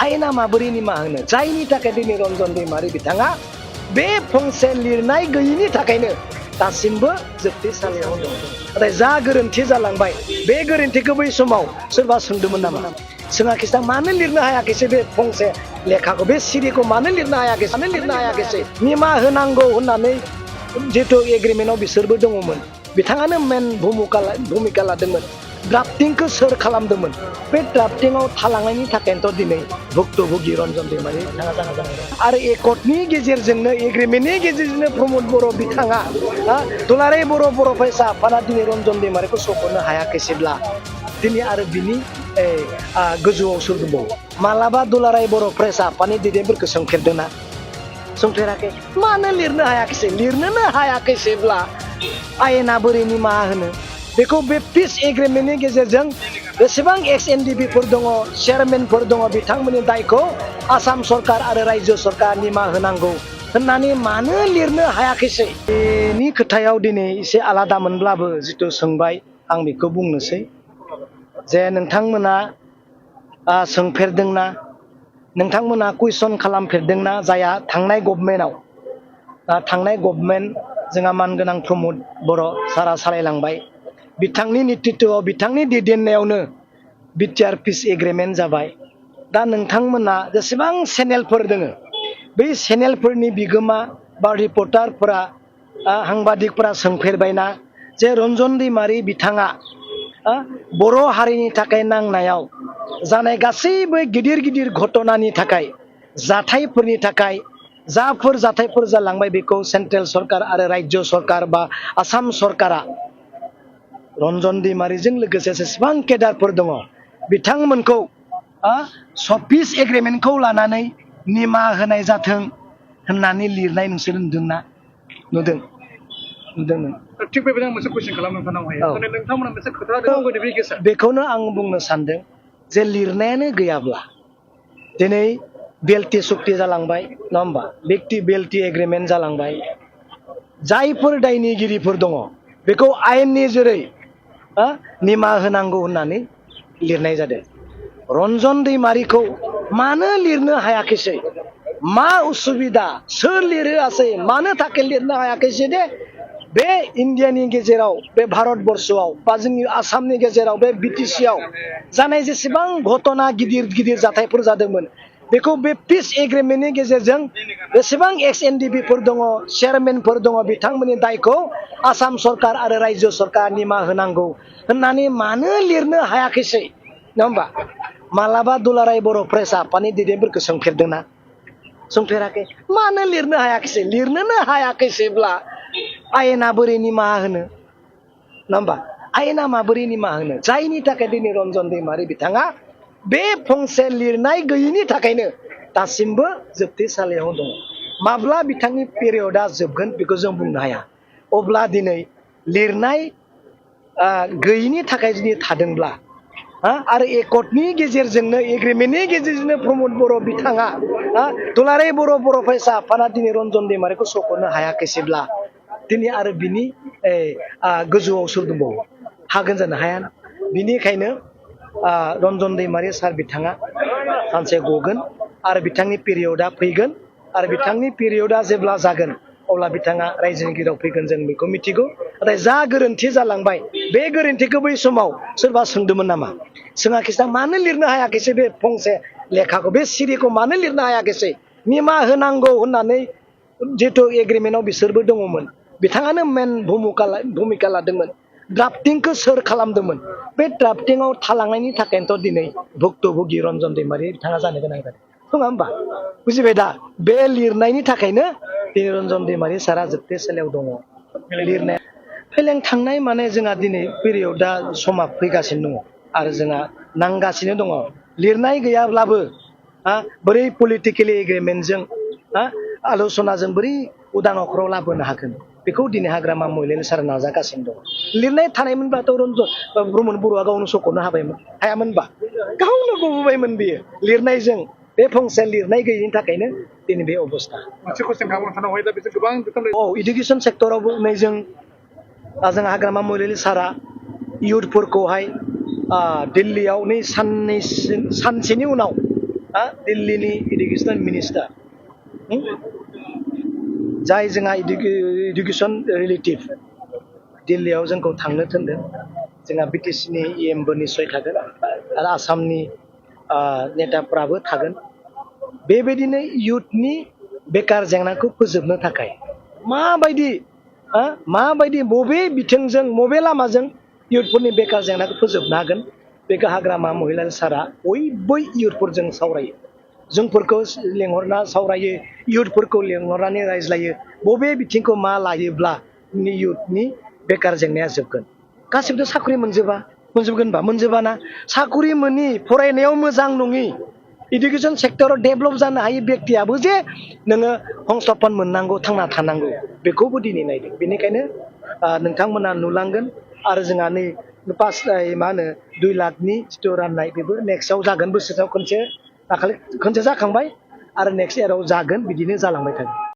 आयेना माबोरै निमाहा होनो जायनि थाखाय दिनै रन्जन दैमारि बिथाङा बे फंसे लिरनाय गैयिनि थाखायनो दासिमबो जोबथेसालियाव दं। नाथाय जा गोरोन्थि जालांबाय बे गोरोन्थिखौ बै समाव सोरबा सोंदोंमोन नामा? सोङाखिसै मानो लिरनो हायाखिसै बे फंसे लेखाखौ बे सिरिखौ मानो लिरनो हायाखिसै निमाहा होनांगौ होननानै जिहेतु एग्रिमेन्टआव बिसोरबो दङमोन। बिथाङानो मेन भूमिका लादोंमोन। ड्राफ्टिंखौ सोर खालामदोंमोन? बे ड्राफ्टिंआव थालांनायनि थाखायनोथ' दिनै भुक्तभोगि रन्जन दैमारि बिथाङा जानांगौ। आरो एकर्डनि गेजेरजोंनो एग्रिमेन्टनि गेजेरजोंनो प्रमद बर' बिथाङा दुलाराय बर' फरायसा आफादा दिनै रन्जन दैमारिखौ सख'नो हायाखैसैब्ला दिनै आरो बिनि गोजौआव सोर दंबावो? मालाबा दुलाराय बर' फरायसा आफादनि दैदेनफोरखौ सोंफेरदोंना? सोंफेराखै। मानो लिरनो हायाखिसै? लिरनोनो हायाखैसैब्ला आयेना बोरै निमाहा होनो? बेखौ बे पिस एग्रिमेन्टनि गेजेरजों बेसेबां एक्स एनडिपिफोर दङ, चेयारमेनफोर दङ, बिथांमोननि दायखौ आसाम सरकार आरो रायजो सरकार निमाहा होनांगौ होननानै मानो लिरनो हायाखैसै? बेनि खोथायाव दिनै एसे आलादा मोनब्लाबो जिथु सोंबाय आं बेखौ बुंनोसै जे नोंथांमोना सोंफेरदोंना, नोंथांमोना कुइसन खालामफेरदोंना जाया थांनाय गभर्नमेन्ट जोंहा मानगोनां प्रमद बर' सारा सालायलांबाय। बिथांनि नेतृत्वआव बिथांनि दैदेननायावनो बिटिआर पिस एग्रिमेन्ट जाबाय। दा नोंथांमोना जेसेबां चेनेलफोर दोङो बै चेनेलफोरनि बिगोमा बा रिपर्टारफोरा साংবাদিকफोरा सोंफेरबायना जे रन्जन दैमारि बिथाङा बर' हारिनि थाखाय नांनायाव जानाय गासैबो गिदिर गिदिर घटनानि थाखाय जाथायफोरनि थाखाय जाफोर जाथायफोर जालांबाय बेखौ सेन्ट्रेल सरकार आरो रायजो सरकार बा आसाम सरकारा रन्जन दैमारिजों लोगोसे जेसेबां केडारफोर दङ बिथांमोनखौ पिस एग्रिमेन्टखौ लानानै निमाहा होनाय जाथों होननानै लिरनाय नोंसोर नुदोंना? नुदोंमोन। थिग बेबायदिनो मोनसे कुइसन खालामनो नोंथांनावहाय नोंथांमोना मोनसे खोथा दङ बे गेजेर बेखौनो आं बुंनो सानदों जे लिरनायानो गैयाब्ला दिनै बेल्टि सुक्ति जालांबाय नङा होमबा? बेल्टि एग्रिमेन्ट जालांबाय। जायफोर दायनिगिरिफोर दङ बेखौ आयेननि जेरै निमाहा होनांगौ होननानै लिरनाय जादों। रन्जन दैमारिखौ मानो लिरनो हायाखैसै? मा उसुबिदा? सोर लिरहोआसै? मानो थाखाय लिरनो हायाखैसै दे बे इन्डियानि गेजेराव, बे भारतबर्षआव बा जोंनि आसामनि गेजेराव, बे बिटिसिआव जानाय जेसेबां घटना गिदिर गिदिर जाथायफोर जादोंमोन बेखौ बे पिस एग्रिमेन्टनि गेजेरजों बेसेबां एक्स एनडिपिफोर दङ, चेयारमेनफोर दङ, बिथांमोननि दायखौ आसाम सरकार आरो रायजो सरकार निमाहा होनांगौ होननानै मानो लिरनो हायाखैसै? नङा होमबा? मालाबा दुलाराय बर' फरायसा आफादनि दैदेनफोरखौ सोंफेरदोंना? सोंफेराखै। मानो लिरनो हायाखैसै? लिरनोनो हायाखैसैब्ला आयेना बोरै निमाहा होनो? नङा होमबा? आयेना माबोरै निमाहा होनो? जायनि थाखाय दिनै रन्जन दैमारि बिथाङा बे फंसे लिरनाय गैयिनि थाखायनो दासिमबो जोबथेसालियाव दङ। माब्ला बिथांनि पिरियडआ जोबगोन बेखौ जों बुंनो हाया। अब्ला दिनै लिरनाय गैयिनि थाखाय जुदि थादोंब्ला आरो एकर्डनि गेजेरजोंनो एग्रिमेन्टनि गेजेरजोंनो प्रमद बर' बिथाङा दुलाराय बर' फरायसा आफादा दिनै रन्जन दैमारिखौ सख'नो हायाखैसैब्ला दिनै आरो बिनि गोजौआव सोर दंबावो? हागोन जानो हाया। बिनिखायनो रन्जन दैमारि सार बिथाङा सानसे गगोन आरो बिथांनि पिरियडआ फैगोन आरो बिथांनि पिरियडआ जेब्ला जागोन अब्ला बिथाङा रायजोनि गेजेराव फैगोन जों बेखौ मिथिगौ। नाथाय जा गोरोन्थि जालांबाय बे गोरोन्थिखौ बै समाव सोरबा सोंदोंमोन नामा? सोङाखिसै मानो लिरनो हायाखैसै बे फंसे लेखाखौ, बे सिरिखौ मानो लिरनो हायाखैसै? निमाहा होनांगौ होननानै जिहेतु एग्रिमेन्टआव बिसोरबो दङमोन। बिथाङानो मेन भूमिका लादोंमोन। ड्राफ्टिंखौ सोर खालामदोंमोन? बे ड्राफ्टिंआव थालांनायनि थाखायनोथ' दिनै भुक्तभोगि रन्जन दैमारि बिथाङा जानो गोनां जादों। नङा होमबा? बुजिबाय दा? बे लिरनायनि थाखायनो दिनै रन्जन दैमारि सारा जोबथेसालियाव दङ। लिरनाया फेलें थांनाय माने जोंहा दिनै पिरियडआ समा फैगासिनो दङ आरो जोंहा नांगासिनो दङ। लिरनाय गैयाब्लाबो बोरै पलिटिकेलि एग्रिमेन्टजों आल'सनाजों बोरै उदां अख्राव लाबोनो हागोन बेखौ दिनै हाग्रामा महिलारि सारा नाजागासिनो दङ। लिरनाय थानायमोनब्लाथ' प्रमद बर'आ गावनो सख'नो हायामोनबा गावनो गबोबायमोन बियो। लिरनायजों बे फंसे लिरनाय गैयिनि थाखायनो दिनै बे अबस्था। मोनसे कुइसन खालामनो नोंथांनावहाय दा बिसोर गोबां इडुकेसन सेक्टरावबो नै जों हाग्रामा महिलारि सारा इयुथफोरखौहाय दिल्लीयाव नै सानसेनि उनाव दिल्लीनि इडुकेसन मिनिस्टार जाय जोंहा इडुकेसन रिलेटिभ दिल्लीयाव जोंखौ थांनो थिनदों जोंहा बिटिसिनि EMबो निस्सय थागोन आरो आसामनि नेताफ्राबो थागोन बेबायदिनो इयुथनि बेकार जेंनाखौ फोजोबनो थाखाय माबायदि बबे बिथिंजों बबे लामाजों इयुथफोरनि बेकार जेंनाखौ फोजोबनो हागोन बेखौ हाग्रामा महिला सारा बयबो इयुथफोरजों सावरायो जोंफोरखौ लेंहरना सावरायो इयुथफोरखौ लेंहरनानै रायज्लायो बबे बिथिंखौ मा लायोब्ला इयुथनि बेकार जेंनाया जोबगोन गासिबोथ' साख्रि मोनजोबाना साख्रि मोनि फरायनायाव मोजां नङि इडुकेसन सेक्टराव डेभेलप जानो हायै बेक्तियाबो जे नोङो हंस्थापन मोननांगौ थांना थानांगौ बेखौबो दिनै नायदों बेनिखायनो नोंथांमोना नुलांगोन आरो जोंहा नै 2 लाखनि जिथु राननाय बेबो नेक्स्टआव जागोन बोसोराव खनसे जाखांबाय आरो नेक्स्ट इयाराव जागोन बिदिनो जालांबाय थागोन